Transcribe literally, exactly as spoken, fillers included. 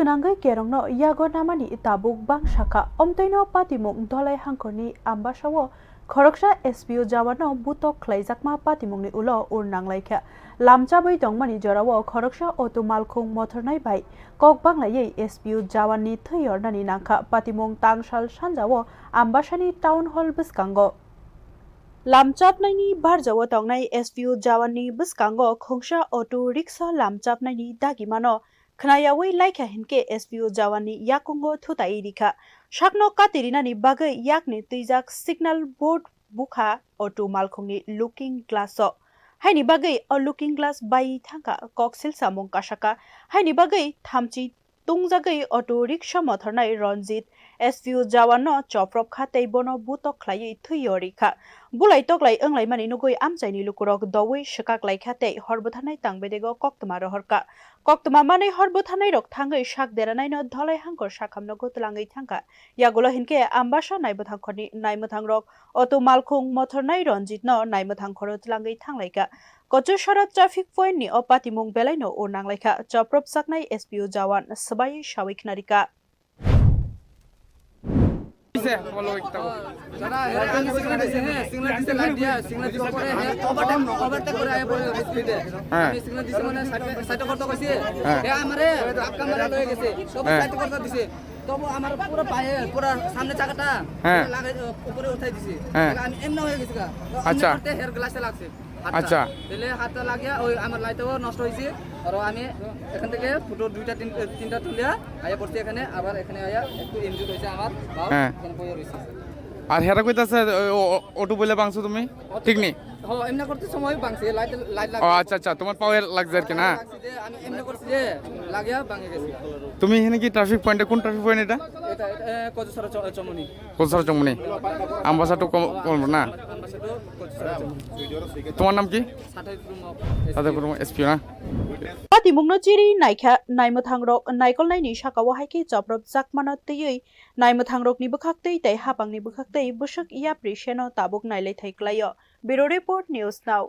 Gwnangwi kerongno yago namani tabuk bang sakha. Omtwino patimung Dholai hangkhorni Ambasao khoroksa S P O jawanno butok khlaijakma patimungni ulo ur nanglaikha. Lamchabwi tongmani jorao khoroksa auto malkhung mothornai bai kok banglaiwi S P O jawanni thwi yornani nangkha. Patimung tangsal sanjao Ambasani town hall bwskango. Lamchapnaini barjao tongnai S P O jawanni bwskango khungsa auto rickshaw lamchapnaini dagimano khnayawi laikha hinkhe S P O jawanni yakungo thutai rikha. Sakno kati rinani bagwi yakni twijak signal board bukha auto malkhungni looking glass-o. Haini bagwi o looking glass bai thangkha, kok silsamung kasaka. Haini bagwi thamchi tungjagwi auto rickshaw mothornai Ranjit S P O jawanno choprop kha tei bono butok khlaiwi thwi yorikha. Bulai toklai wnglaimani nugwi amchaini lukurok doui swkak laikha tei hor bwtharnai tangbedego koktwma rohorkha. Koktwma manwi hor bwtharnairok thangwi sak deranaino Dholai hangkor sakhamnogo twlangwi thangkha. Yagulo hinkhe Ambasa naimwthangkhorni naimwthangrok auto malkhung mothornai Ranjitno naimwthangkhoro twlangwi thanglaikha. Kochusora traffic point ni o patimung belaino ur nanglaikha, choprop saknai S P O jawan swbai sawi khnarikha. দাদা, হেরে আমি সিগন্যাল দিছে, হ্যাঁ, সিগন্যাল দিছে, লাইট দিয়া, সিগন্যাল দিবার পরে হে overtake, overtake করে আয়া পড়ে স্পিডে। হ্যাঁ। আমি সিগন্যাল দিছি মানে সাইড, সাইড করতে কইছি। হ্যাঁ। হে আমারে ধাক্কা মারা লয়ে গেছে। তবু হ্যাঁ। সাইড করতে দিছে। তবু আমার পুরো পায়ে, পুরো সামনে চাকাটা হ্যাঁ। লাগাই, উপরে উঠাই দিছে। হ্যাঁ। আমি এমনি হয়ে গেছি গা। তো এমনি আচ্ছা। করতে হের গ্লাসে লাগছে। হাতটা। আচ্ছা। তাহলে হাতটা লাগিয়া ওই আমার লাইটটাও নষ্ট হয়েছে। আর আমি এখান থেকে ফুটো দুইটা তিন-, তিনটা তুলিয়া আয়া পড়ছি এখানে, আবার এখানে আয়া একটু ইনজুর হয়েছে আমার পাও, হ্যাঁ। এখানে পড়ে রয়েছে। আর হেরা কইতাছে, ও, ও, অটো বলে ভাঙছো তুমি? ঠিক নি? হ্যাঁ, এমনি করতে সময় ভাঙছে, লাইট, লাইট ও লাগছে। আচ্ছা, আচ্ছা, তোমার পাওয়ে লাগছে আর কি না? লাগছে যে আমি এমনি করছি যে লাগিয়া ভাঙে গেছে। তুমি এখানে কি ট্রাফিক পয়েন্টে, কোন ট্রাফিক পয়েন্ট এটা? এটা, এটা, এ, কচুছড়া চ-, চমনি। কচুছড়া চমনি। আম্বাসা টু কম-, কম না? আম্বাসা টু কচুছড়া চমনি। তোমার নাম কি? সাতাই পুরুম এসপি। সাতাই পুরুম এসপি না? Patimungno chiri naikha naimwthangrok naikolnaini sakao hai khe choprop chakmano twiwi naimwthangrokni bwkhaktwi tei hapangni bwkhaktwi bwswk yapri seno tabuk nailaithai klaio. Bureau Report, News Now.